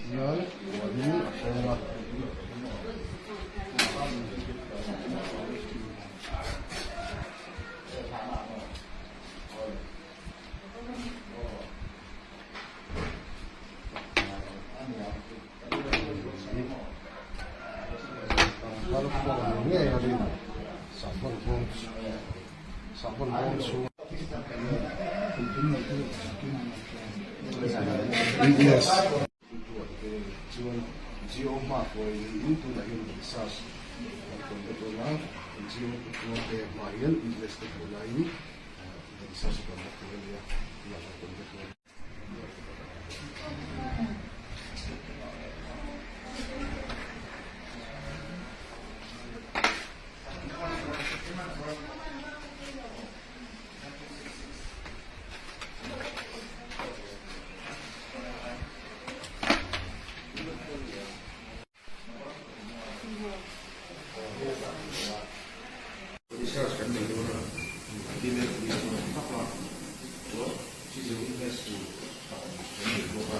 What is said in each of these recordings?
hian puanin a hreng a. Pangpar pawh ni ngei a rin sahbawn bawm sahbawn bawm chhung yes. Chuan Jio hma kawi niin tunah hian research kan tawn ta dawn a, Jio te hma hian English te hmuh laiin research a tawn ta tur a nia, tunah kan tawn ta tur a ni. Research kan nei dawn a, female police chu an tak a, chuan chi zeu invest tur tak kan nei bawk a.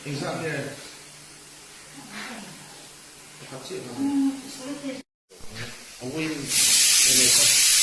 Engzah nge pakhat chiah kha? A win e nei kha.